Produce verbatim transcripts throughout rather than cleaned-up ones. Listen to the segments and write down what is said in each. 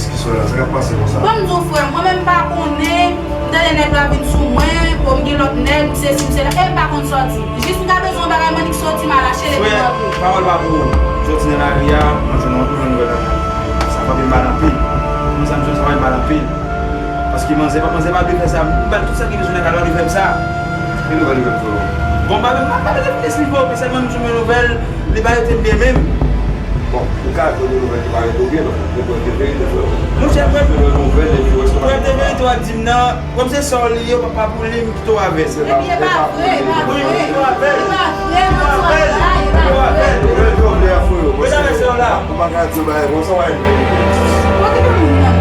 Sè la, sa k ap pase konsa? Bon, m di w, frè m, mwen menm m pa konnen, m tande nèg la vin sou mwen, bon, m gen lòt nèg, m sesi, m sela, e m pa konn sòti. Jis m ta bezwen yon bagay, m annik soti, m al achte l epi m rantre. Pawòl pa pou ou. M soti nan lari a, mwen jwenn yon, yon nouvèl bagay. Sa frape m mal anpil. Kòman sa m jwenn sa frape m mal anpil? Paske manzè pa, manzè pa dwe fè sa. M ba l tout sa ki bezwen nan kay la, li fè m sa. Ki nouvèl li fè m, frè? Bon, m pa, m pa bezwen fin esplike w, men sèlman m jwenn yon nouvèl, li pa rete m byen menm. Bon, ou ka jwenn yon nouvèl ki pa rete w byen, donk ou pran de verite, frè. Monchè, frè m, jwenn yon nouvèl, epi w wè si w pa, frè m, de verite w ap di m nan, kòm se sa w li ye, pa, pa pou li, m kite w avè l. Epi e pa vre, e pa vre. Wi, m kite w avè l. E pa vre, m kite w avè l. M kite w avè l. Ou bèl jòf lè a, frè. Ou bèl avè sè w la. Ou pa ka di yon bagay konsa, w a. Okipe moun nan.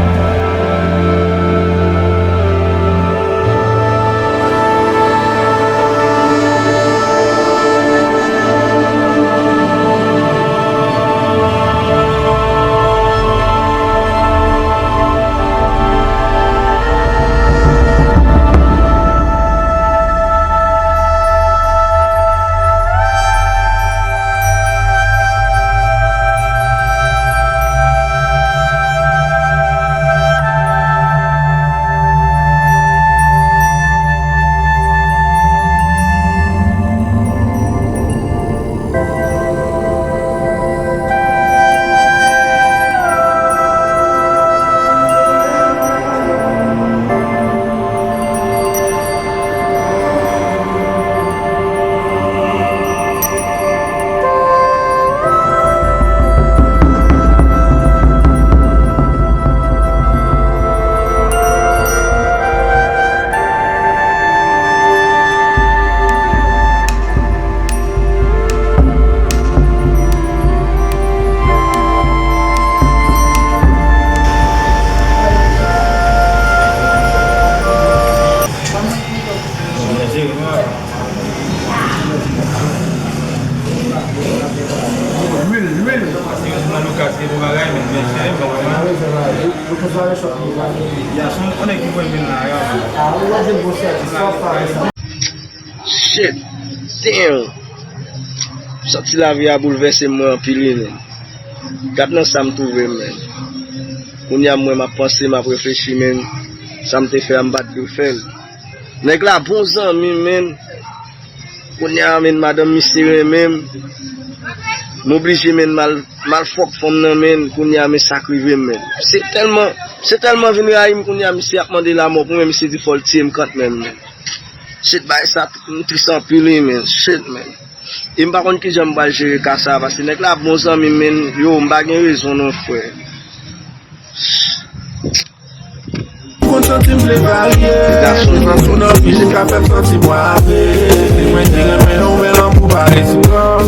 Lwil, lwil. Nan Lucas gen bon bagay, men byen chè, bon bagay. Yason, konnen ki mwen vin la, yo. Shit, damn. Santi lavi a boulvèse mwen anpil, wi, men. Gad nan sa m twouve m, men. Kounye a, mwen, m ap panse, m ap reflechi, men. Sa m te fè a, m pa t dwe fè l. Nèg la bon zanmi m, men. Kounye a, men, madanm misye renmen m. M oblije, men, m al, m al fòk fanm nan, men. Kounye a, men, sa k rive m, men. Se tèlman, se tèlman vin rayi m, kounye a, misye ap mande lamò pou mwen, misye di fò l tiye m kantmenm, men. Shit, bagay sa, m tris anpil, wi, men. Shit, men. E m pa konn kijan m pral jere ka sa, paske nèg la bon zanmi m, men, yo, m pa gen rezon non, frè. Konn santi m vle varye. Gason nan tou nan vi, li ka fè m santi mwen ave. Mwen ki renmen w, men lanmou pa resipwòk.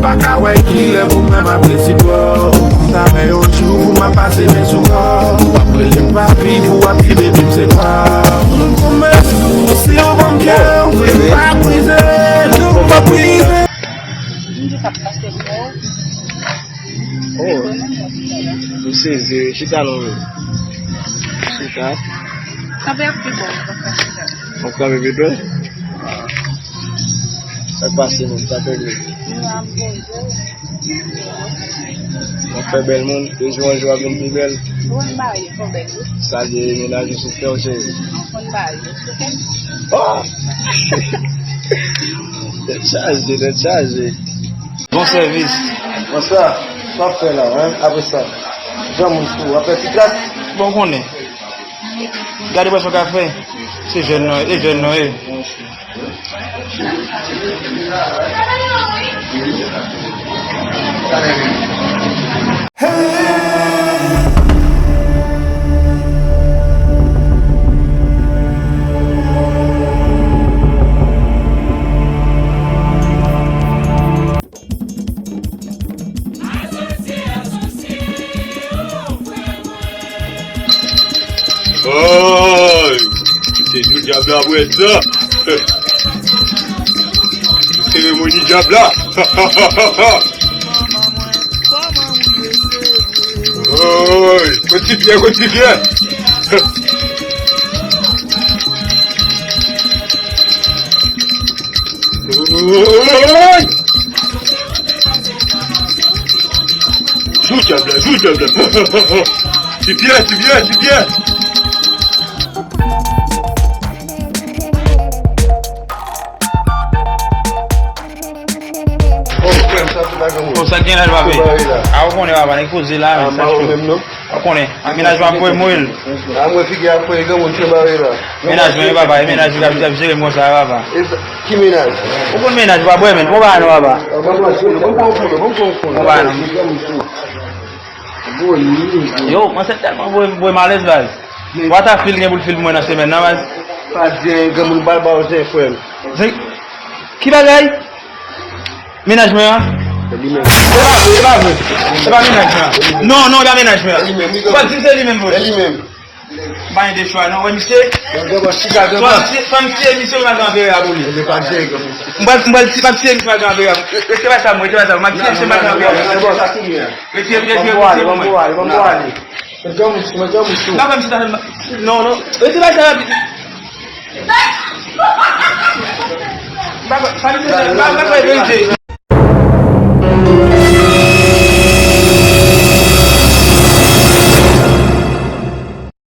Pa ka wè kilè pou mwen m ap resipwòk. M ta renmen yon jou pou m ap pase men sou kò. W ap rele m papi, pou w ap di bebi m se pwa. Moun pwomèt ou, si w ban m kè w, vre m pa brize, non m pa brize. Oh, m sezi, chita non, wi. Chita. Kanpe pi bon, kanpe pi bon. Ou kanpe pi bon? Sa k pase, menm? Sa k regle? Non, m poze. W ap fè bèl moun, de jou an jou w ap vin pi bèl. Bon, m marye, fò bèl, wi. Salye mennaj ou sou kè w, cheri. Bon, m marye, oke? Oh! Tèt chaje, tèt chaje. Bon sèvis. Bonswa. Sa w ap fè la, en? Apre sa, jan moun sou, w ap fè ti kras? Bon, w konnen. Gade bwasyon kafe. Se jèn nou ye, e jèn nou ye. Oy! Se jou dyab la pou èt sa. Seremoni dyab la. Oy! Kote ti pyè, kote ti pyè. Oy! Jou dyab la, jou dyab la. Ti pye, ti pye, ti pye. Oh, frè m, sa tout la granmoun. Konsa gen laj, papi. Tout bagay la. A, ou konnen, papa, nèg poze la, men sa cho. Ou konnen, ak mennaj mwen ap voye mwen. A, mwen figi ap voye granmoun, tout bagay la. Mennaj mwen, papa, e mennaj mwen k ap, ap jere m konsa, papa. E sa, ki mennaj? Ou konn mennaj, papa, bwè, men, bon bagay non, papa. Bon bagay non. Yo, mwen se tèlman voye, voye m alèz, baz. What a feel gen pou l feel pou mwen nan semèn nan, baz? Pa di anyen, granmoun, ba l ba w zen, frè m. Zen? Ki bagay? Mennaj mwen an? Se li menm. Se pa vre, se pa vre. Se pa mennaj mwen an. Non, non, e pa mennaj mwen an. Se li menm, wi. Ou pa di m se li menm vre. Se li menm. M pa gen de chwa, non. Wè, misye. Fò misye, fò misye, misye, m al anvere a pou li. M pral, m pral, m pral tiye misye, m al anvere a. Rete bay sa, mwen, rete bay sa. M al tiye misye, m al anvere a. Rete, rete, rete, rete pou mwen. Mwen granmoun sou, mwen granmoun sou. M pa kwè misye ta fè m. Non, non. Rete bay sa. M pa kwè, pa di m se, m pa, m pa kwè verite.